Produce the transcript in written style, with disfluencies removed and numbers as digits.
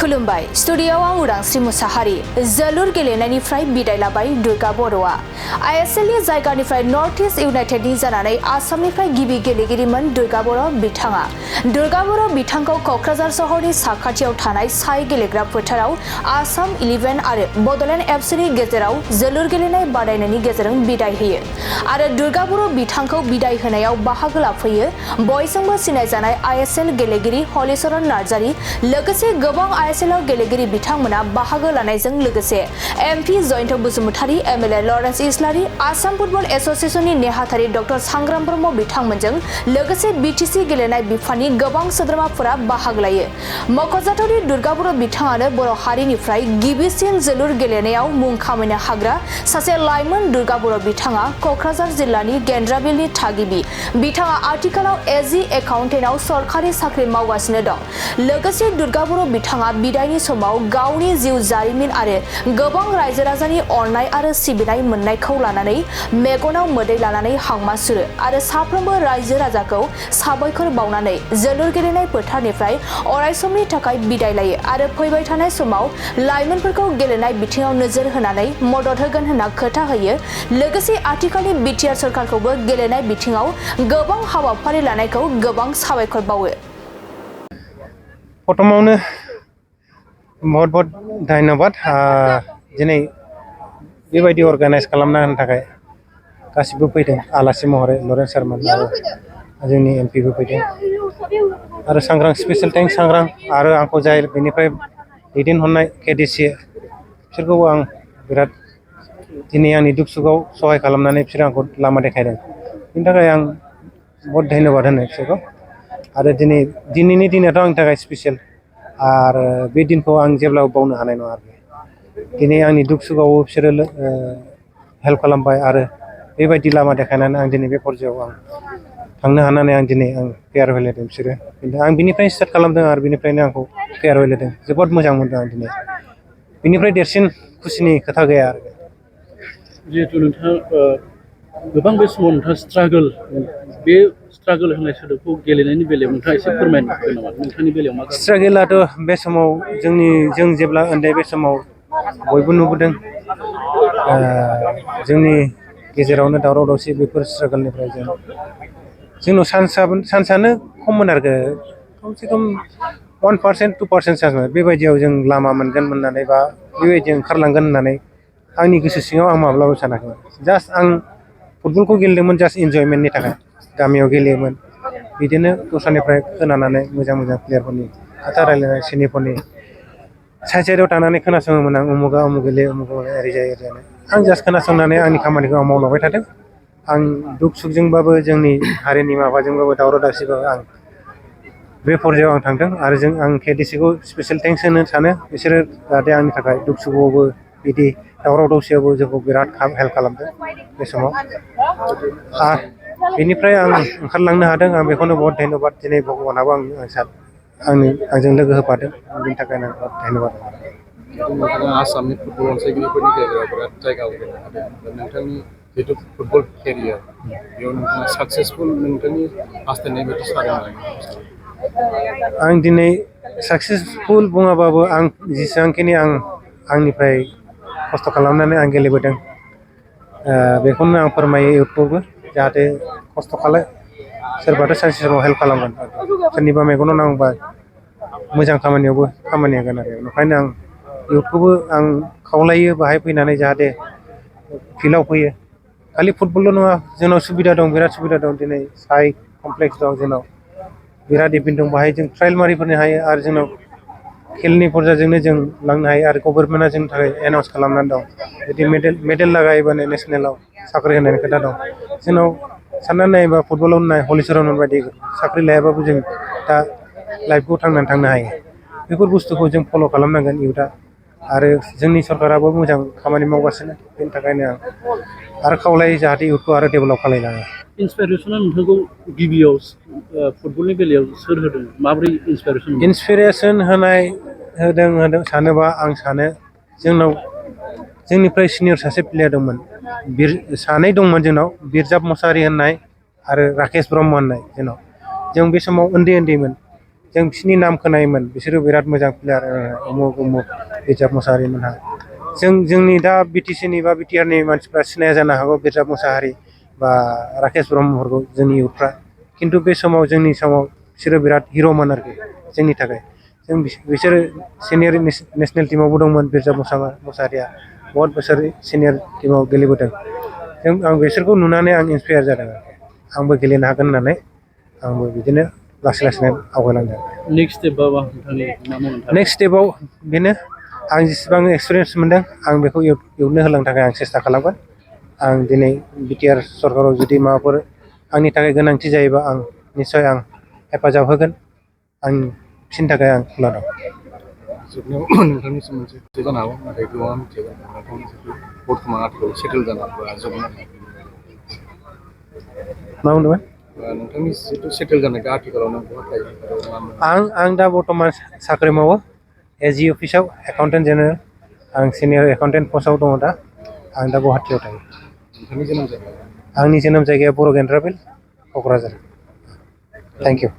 खुलुमबाय स्टुडियोआव आं उदांस्रि मुसाहारि जोलुर गेलेनायनिफ्राय बिदाय लाबाय दुर्गा बर'आ आईएसएलनि जायगानिफ्राय नर्थ ईस्ट इउनाइटेडनि जानानै आसामनिफ्राय गिबि गेलेगिरिमोन दुर्गा बर' बिथाङा दुर्गा बर' बिथांखौ क'क्राझार सहरनि साखाथियाव थानाय साइ गेलेग्रा फोथाराव आसाम 11 आरो बड'लेण्ड एफसीनि गेजेराव जोलुर गेलेनाय बादायनायनि गेजेरजों बिदाय होयो आरो दुर्गा बर' बिथांखौ बिदाय होनायाव बाहागो लाफैयो बयजोंबो सिनायजानाय आईएसएल गेलेगिरि हलिचरन नार्जारी लोगोसे गोबां आईएसएल गेलेगिरि बिथांमोना बाहागो लानायजों लोगोसे MP Jayanta Basumatary MLA Lawrence Islary Assam football एसोसिएशननि नेहाथारि डक्टर सांग्राम ब्रह्म बिथांमोनजों लोगोसे बीटीसी गेलेनाय बिफाननि गोबां सोद्रोमाफोरा बाहागो लायो मख'जाथावदि दुर्गा बर' बिथाङानो बर' हारिनिफ्राय गिबिसिन जोलुर गेलेनायाव मुं खामायनो हाग्रा सासे लाइमोन दुर्गा बर' बिथाङा क'क्राझार जिल्लानि गेन्द्राबिलनि थागिबि बिथाङा आथिखालाव एजी एकाउन्टेन्टआव सरकारि साख्रि मावगासिनो दं लोगोसे दुर्गा बर' बिथाङा बिदायनि समाव गावनि जिउ जारिमिन आरो गोबां रायजो राजानि अननाय आरो सिबिनाय मोननायखौ लानानै मेगनाव मोदै लानानै हांमा सुरो आरो साफ्रोमबो रायजो राजाखौ साबायखर बावनानै जोलुर गेलेनाय फोथारनिफ्राय अरायसमनि थाखाय बिदाय लायो आरो फैबाय थानाय समाव लाइमोनफोरखौ गेलेनाय बिथिङाव नोजोर होनानै मदद होगोन होनना खोथा होयो लोगोसे आथिखालनि बिटिआर सरकारखौबो गेलेनाय बिथिङाव गोबां हाबाफारि लानायखौ गोबां साबायखर बावो। प्रथमावनो बहुत बहुत धन्यबाद दिनै बेबायदि अर्गानाइज खालामना होनो थाखाय गासिबो फैदों आलासि महरै लरेन्स सारमोन आरो जोंनि एमपिबो फैदों आरो सांग्रां स्पेशल थेंक्स सांग्रां आरो आंखौ जाय बेनिफ्राय दैदेनहरनाय केडिसि बिसोरखौबो आं बिराद दिनै आंनि दुख सुखआव सहाय खालामनानै बिसोर आंखौ लामा देखायदों बेनि थाखाय आं बहुत धन्यबाद होनो बिसोरखौ आरो दिनैनि दिनाथ' आंनि थाखाय स्पेशल आरो बे दिनखौ आं जेब्लाबो बावनो हानाय नङा आरो दिनै आंनि दुख सुखआवबो बिसोरो हेल्प खालामबाय आरो बेबायदि लामा देखायनानै आं दिनै बे पर्यायाव आं थांनो हानानै आं दिनै फेयारवेल होदों बिसोरो आं बिनिफ्राय स्टार्ट खालामदों आरो बिनिफ्रायनो आंखौ फेयारवेल होदों जोबोद मोजां मोनदों आं दिनै बिनिफ्राय देरसिन खुसिनि खोथा गैया आरो जिहेतु नोंथाङा गोबां बे समाव नोंथाङा स्ट्रागोल होनाय सोदोबखौ गेलेनायनि बेलायाव नोंथाङा एसे फोरमायनो हागोन नामा नोंथांनि बेलायाव मा स्ट्रागोलाथ' बे समाव जों जेब्ला उन्दै बे समाव बयबो नुबोदों जोंनि गेजेरावनो दावराव दावसि बेफोर स्ट्रागोलनिफ्राय जोंनाव चान्सआनो खममोन आरो खमसे खम 1% 2% चान्समोन बेबायदियाव जों लामा मोनगोन होननानै बा बेबायदि ओंखारलांगोन होननानै आंनि गोसो सिङाव आं माब्लाबा सानाखैमोन जास्ट आं फुटबलखौ गेलेदोंमोन जास्ट इन्जयमेन्टनि थाखाय गामियाव गेलेयोमोन बिदिनो दस्रानिफ्राय खोनानानै मोजां प्लेयारफोरनि खोथा रायलायनाय सिनियरफोरनि साइडआव थानानै खोनासङोमोन आं उमुगा उमुग गेले उमुग ओरै जायो आं जास्ट खोनासंनानै आंनि खामानिखौ आं मावलांबाय थादों आं दुख सुखजोंबाबो जोंनि हारिनि माबाजोंबाबो दावराव दावसिबाबो आं बे पर्यायाव आं थांदों आरो आं केडिसिखौ स्पेशेल थेंक्स होनो सानो बिसोरो जाहाथे आंनि थाखाय दुख सुखआवबो बिदि दावराव दावसियावबो जोंखौ बिराद हेल्प खालामदों बे समाव बेनिफ्राय आं ओंखारलांनो हादों आं बेखौनो बहुत धन्यबाद दिनै भगबानाबो आंजों लोगो होफादों बेनि थाखायनो आं बहुत धन्यबाद नोंथाङा आसामनि फुटबल अनसायगिरिफोरनि गेजेराव बिराद जायगा आवग्रिनो हादों नोंथांनि जिहेतु फुटबल केरियार बेयाव नोंथाङा साक्सेसफुल नोंथांनि हास्थायनाय बायदि जादों आं दिनै साक्सेसफुल बुङाबाबो आं जेसेबांखिनि आंनिफ्राय खस्थ' खालामनानै आं गेलेबोदों बेखौनो आं फोरमायो इउथखौबो जाहाथे खस्थ' खालाय सोरबाथ' सानसे समाव हेल्प खालामगोन सोरनिबा मेगनाव नांबा मोजां खामानियावबो खामानि होगोन आरो ओंखायनो आं इउथखौबो आं खावलायो बाहाय फैनानै जाहाथे फिल्डआव फैयो खालि फुटबलल' नङा जोंनाव सुबिदा दं बिराद सुबिदा दं दिनै साइ कमप्लेक्स दं जोंनाव बिराद इभेन्ट दं बाहाय जों ट्रायल मारिफोरनो हायो आरो जोंनाव खेलनि पर्जाजोंनो जों लांनो हायो आरो गभर्नमेन्टआ जोंनि थाखाय एनाउन्स खालामनानै दं जुदि मेडेल लागायोबानो नेसनेलाव साख्रि होनायनि खोथा दं जोंनाव साननानै नायोबा फुटबलाव नाय हलिचरन बायदि साख्रि लायाबाबो जों दा लाइफखौ थांनानै थांनो हायो बेफोर बुस्थुखौ जों फल' खालामनांगोन इउथआ आरो जोंनि सरकाराबो मोजां खामानि मावगासिनो बेनि थाखायनो आं आरो खावलायो जाहाथे इउथखौ आरो डेभेलप खालायलाङो इन्सपिरेसना नोंथांखौ गिबियाव फुटबलनि बेलायाव सोर होदों माबोरै इन्सपिरेसन होदों सानोबा आं सानो जोंनिफ्राय सिनियर सासे प्लेयार दंमोन सानै दंमोन जोंनाव बिरजाब मसाहारि होननाय आरो राकेश ब्रह्म होननाय जों बे समाव उन्दैमोन जों बिसोरनि नाम खोनायोमोन बिसोरो बिराद मोजां प्लेयार उमुक उमुक बिरजाब मुसाहारि मोनहा जोंनि दा बिटिसिनि बा बिटिआरनि मानसिफ्रा सिनाया जानो हागौ बिरजाब मुसाहारि बा राकेश ब्रह्मफोरखौ जोंनि इउथफ्रा खिन्थु बे समाव जोंनि समाव बिसोरो बिराद हिर'मोन आरोखि जोंनि थाखाय जों बिसोरो सिनियर नेसनेल टीमावबो दंमोन बिरजाब मुसाहारिया बहुत बोसोर सिनियर टीमाव गेलेबोदों आं बिसोरखौ नुनानै आं इन्सपायार जादों आंबो गेलेनो हागोन होननानै आंबो बिदिनो लासै लासैनो आवगायलांदों नेक्स्ट स्टेपआ नोंथांनि मा मावनो थाखाय नेक्स्ट स्टेपाव बेनो आं जेसेबां एक्सपिरियेन्स मोनदों आं बेखौ इयुननो होलांनो थाखाय आं सेस्था खालामगोन आं दिनै बिटिआर सरकाराव जुदि माबाफोर आंनि थाखाय गोनांथि जायोबा आं निस्सय आं हेफाजाब होगोन आं बिसोरनि थाखाय आं खुला दं जोबनायाव नोंथांनिसिम मोनसे सोंथि जानो हागौ नाथाय गोबाङा मिथिगोन नोंथांनि जिथु बर्थमान आथिखालाव सेटेल जानानै जोबनाय मा बुंदोंमोन नोंथांनि जिथु सेटेल जानायखौ आथिखालाव नों बहा थायो आं दा बर्थमान साख्रि मावो एजि अफिसाव एकाउन्टेन्ट जेनेरेल आं सिनियर एकाउन्टेन्ट पस्टआव दङ दा आं दा गुवाहाटियाव थायो नोंथांनि जोनोम जायगा आंनि जोनोम जायगाया बर' गेन्द्राबिल क'क्राझार थेंक इउ